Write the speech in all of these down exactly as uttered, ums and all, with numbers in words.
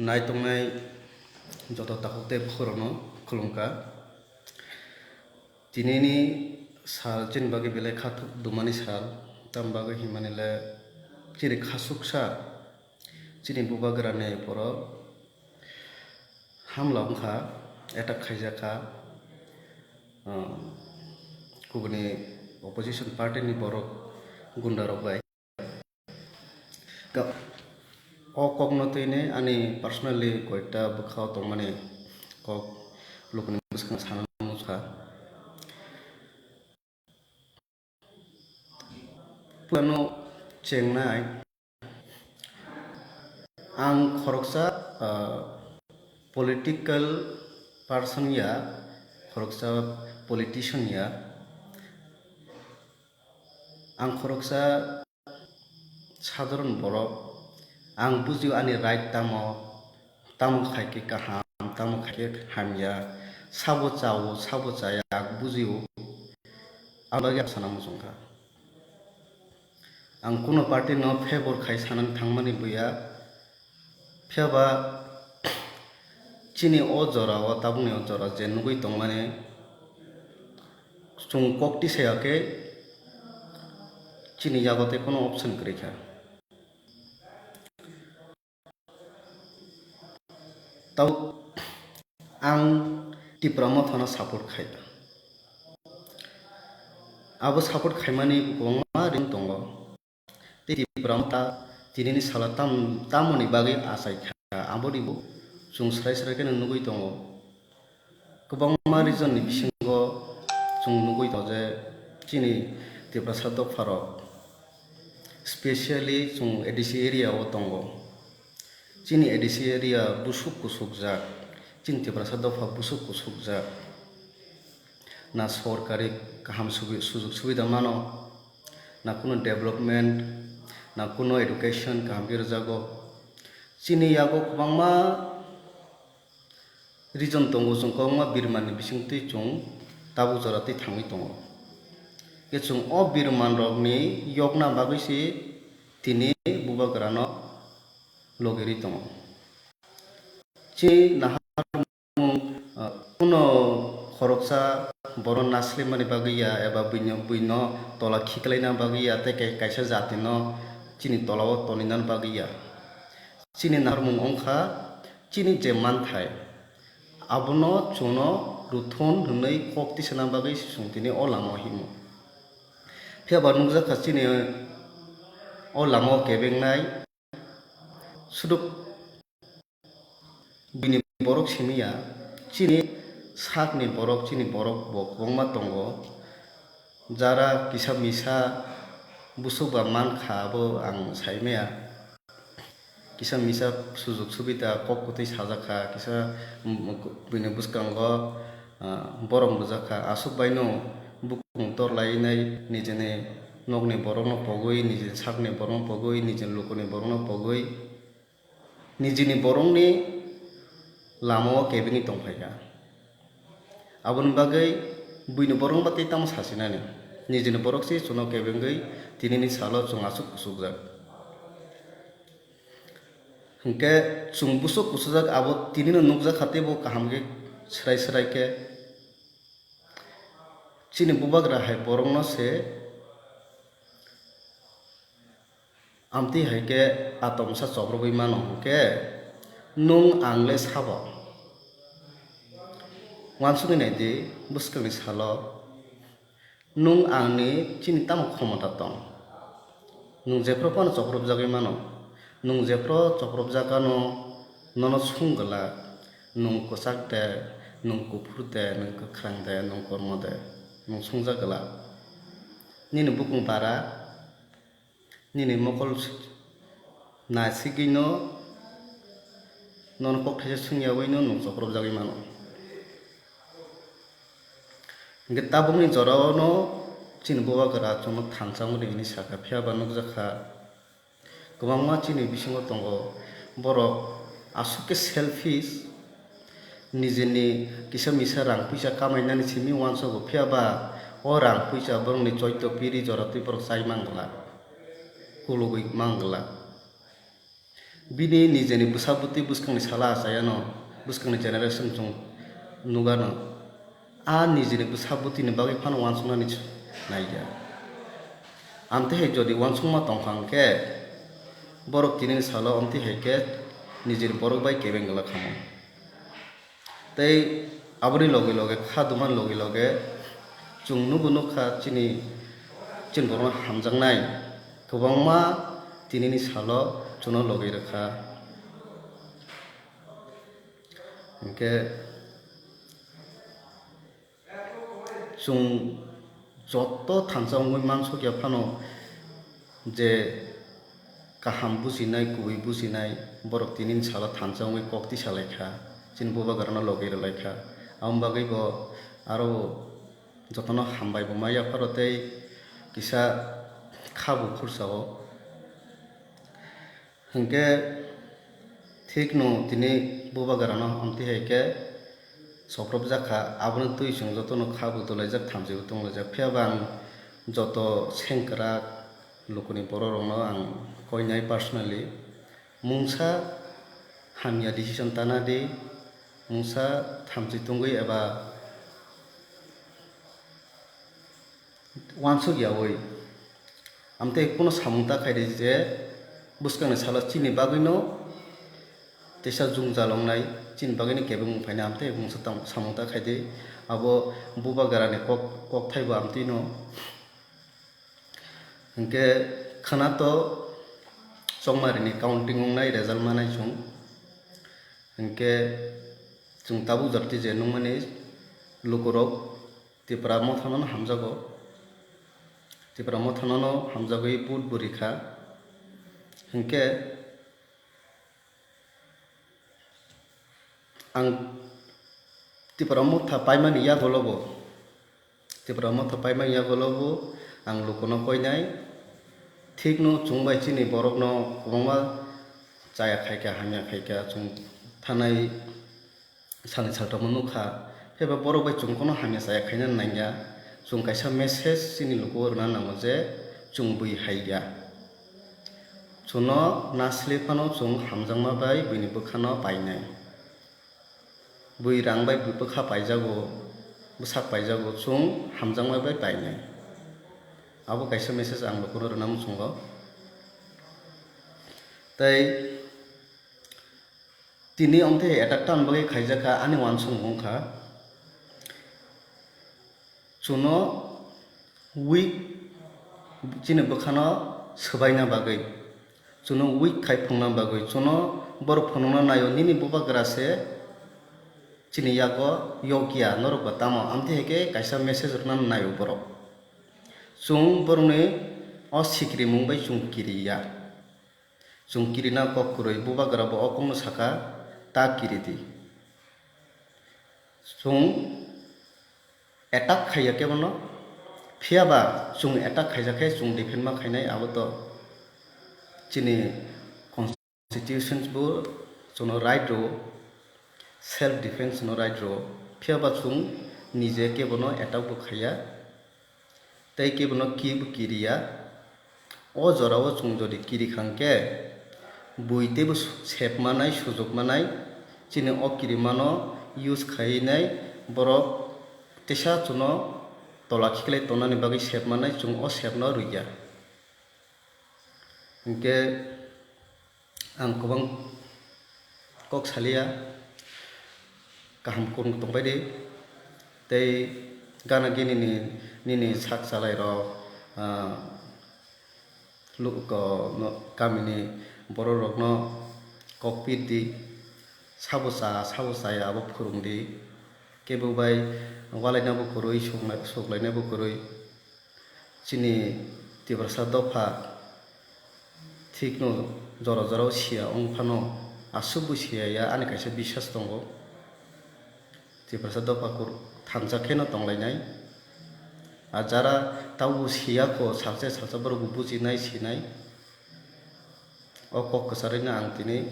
naitongnai joto takhuk tei bukhukrokno khulumkha. Tinini sal chini bagwi belai kha thuk dumani sal, tam bagwi hinmani le chini khasuksa chini bubagrani borok hamla wngkha, attack khaijakha, um, kubuni opposition party ni borok gunda rok bai. Ka-, o kokno twi ni ani personally koita bwkha o tongmani kok lukuni bwskango sana muchkha. Puilano chengnai, ang khoroksa, ah, political person ya, khoroksa politician ya, ang khoroksa sadharon borok, ang bujio ani right tamo, tamo khai khe kaham, tamo khai khe hamya, sabo chao, sabo chaya, ang bujio, ang bagwi ang sana muchungkha. Ang kuno party no favor khai sanani thangmani buya, phiya ba chini o jora o, tabukni o jora je nugwi tongmani, chwng kok tisaya khe chini yago tei kuno option kwrwi kha. Tabuk ang Tipra Mothano support khai. Abo support khaimani kwbangma reason tongo. Tei Tipra Motha tinini salo tam-, tamoni bagwi achai kha, aboni bo chwng srai srai kheno nugwi tongo. Kwbangma region ni bisingo chwng nugwi tongo je chini Tiprasa dopharok, specially chwng A D C area o tongo. Chini A D C area busuk kusukjak, chini Tiprasa dopha busuk kusukjak. Na sorkari kaham subi-, sujug subida mano, na kuno development, na kuno education kaham khe rwjago. Chini yago kwbangma region tongo, chwng kwbangma birmani bisingtwi chwng tabuk jora twi thangwi tongo. Khe chwng o birman rokni yokna bagwi se tini bubagrano logirwi tongo. Chini naharmung, ah, kuno khoroksa borok naslimani bagwi ya eba buino, buino tola khiklaina bagwi ya tei kai-, kaisa jatino chini tolao toninani bagwi ya. Chini naharmung wngkha chini je manthai, abono chwngno ruthun hwnwi kok tisana bagwi chwng tini o lamao himo. Phiya ba nukjakha chini o lamao kebengnai. Suduk bini borok simi ya, chini sakni borok, chini borok bo kwbangma tongo. Jara kisa misa busuk ba mankha, abo ang saimaya. Kisa misa sujug subida kok kwtwi sajak kha, kisa, mm, bini bwskango, ah, borom rwjak kha. Aswk baino bukung torlainai nijini nokni borokno pogwi, nijini sakni borokno pogwi, nijini lukuni borokno pogwi. Nijini borokni lamao kebengwi tongphaikha. Aboni bagwi buini borok ba tei tamo sasinani. Nijini borok se chwngno kebengwi tinini salo chwng aswk kusukjak. Hinkhe chwng busuk kusukjak abo tinino nukjakha teibo kaham khe swrai swrai khe. Chini bubagra hai borokno se amtwi hai khe atomsa choprogwi mano hwnkhe, nwng ang le sabo? Uansugwi nai di, bwskangni salo nwng angni chini tamo khomota tong? Nwng jephru phano chopropjagwi mano. Nwng jephru chopropjak ano nono sung glak, nwng kwchak de, nwng kuphur de, nwng kwkhrang de, nwng kormo de, nwng sungjak glak. Nini bukung bara, nini mokol nasigwino nono kok thaisa sung yagwino nwng chopropjagwi mano. Hinkhe tabukni jorao no chini bubagra chwngno thansa wngdi hinwi sakha, phiya ba nukjakha. Kwbangma chini bisingo tongo borok aswk khe selfish, nijini kisa misa rang puisa kamainani simi uansugo, phiya ba o rang puisa borokni choito piri jora twi borok chai man glak, kulugwi man glak. Bini nijeni bwsa bwtwi bwskangni sala achayano, bwskangni generation chwng nukgano. A nijeni bwsa bwtwini bagwi phano uansuknani naiya. Amtwi hai jodi uansukma tongkha hwnkhe, borok tinini salo amtwi hai khe nijeni borok bai kebeng glak khamu. Tei aboni loge loge, kha dumani loge loge chwng nugo nukha chini, chini borokno hamjaknai kwbangma tinini salo chwngno logi rwkha. Hinkhe chwng joto thansa wngwi mansukya phano je kaham bujinai, kubui bujinai borok tinini salo thansa wngwi kok tisa lai kha, chini bubagrano logi rw lai kha. Aboni bagwi bo aro jotono hambai bo ma yapharo tei kisa kha bo khursa-o. Hinkhe thikno tini bubagrano amtwi hai khe sopropjak kha, aboni twi chwng jotono kha bo dolaijak, thamchi bo tonglaijak. Phiya ba ang joto sengkrak lukuni bororokno ang koinai personally, mungsa hamya decision tana di, mungsa thamchi tongwi eba uansuk yaui. Amtwi kunu samung ta khai di je bwskangni salo chini bagwino teisa jwngjal wngnai, chini bagwino kebengmung phainai, amtwi mungsa tang-, samung ta khai di. Abo bubagrani kok, kokthai bo amtwino. Hinkhe khwnato chongmarini counting wngnai, result manai chwng. Hinkhe chwng tabuk jora twi je nukmani lukurok Tipra Mothanono hamjago. Tipra Mothanono hamjagwi vote bo rikha. Hinkhe ang Tipra Motha paimani yagulo bo, Tipra Motha paimani yagulo bo ang lukuno koinai. Thikno chwng bai chini borokno kwbangma chaya khaikha, hamya khaikha, chwng thanai salni saltokma nukha. Phiya ba borok bai chwng kono hamya chaya khaina nangya. Chwng kaisa message chini lukugo rwna nango je chwng bui haiya. Chwngno nasle phano chwng hamjakma bai buini bwkhano painai. Bui rang bai bui bwkha paijago, bwsak paijago, chwng hamjakma bai painai. Abo kaisa message ang lukuno rwna muchungo. Tei tini amtwi attack tan bagwi khaijakha ani uansukmung wngkha. Chwngno weak chini bwkhano swbaina bagwi, chwngno weak khai phungna bagwi, chwngno borok phunukna naio nini bubagra se chini yago yokya norok ba tamo, amtwi hai khe kaisa message rwna naio borok. Chwng borokni o sikrimung bai chwng kiriya. Chwng kirina kok kwrwi, bubagra bo o kokno saka, ta kiri di. Chwng attack khaiya kebono, phiya ba chwng attack khaijak khe chwng defend ma khainai, abo to chini constitutions bo chwngno right rwo, self defense no right rwo, phiya ba chwng nije kebono attack bo khaiya. Tei kebono kibo kiriya. O jorao chwng jodi kiri kha hwnkhe, bui teibo su-, sep manai, sujuk manai, chini o kirimano use khaiwi nai borok teisa chwngno tola khiklai tongnani bagwi sep manai, chwng o sepno rwya. Hinkhe ang kwbang kok saliya, kaham kung tongbai di. Tei gana gini ni, nini sak chalairok, ah, lu-, ko-, no, kamini bororokno kok pir di, sabo cha, sabo chaya abo phwrwng di. Kebo bai walainabo kwrwi, suknai-, suklainabo kwrwi. Chini Tiprasa dopha thikno jora jorao siya wng phano, aswkbo siya ya ani kaisa biswas tongo. Tiprasa dopha kur-, thansa kheno tonglainai. A jara tabukbo siya kho, salsa salsa borokbo bujinai, sinai. O kok kwcharwino ang tini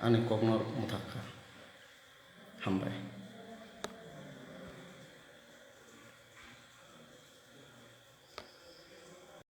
ani kokno mwthakha. Hambai.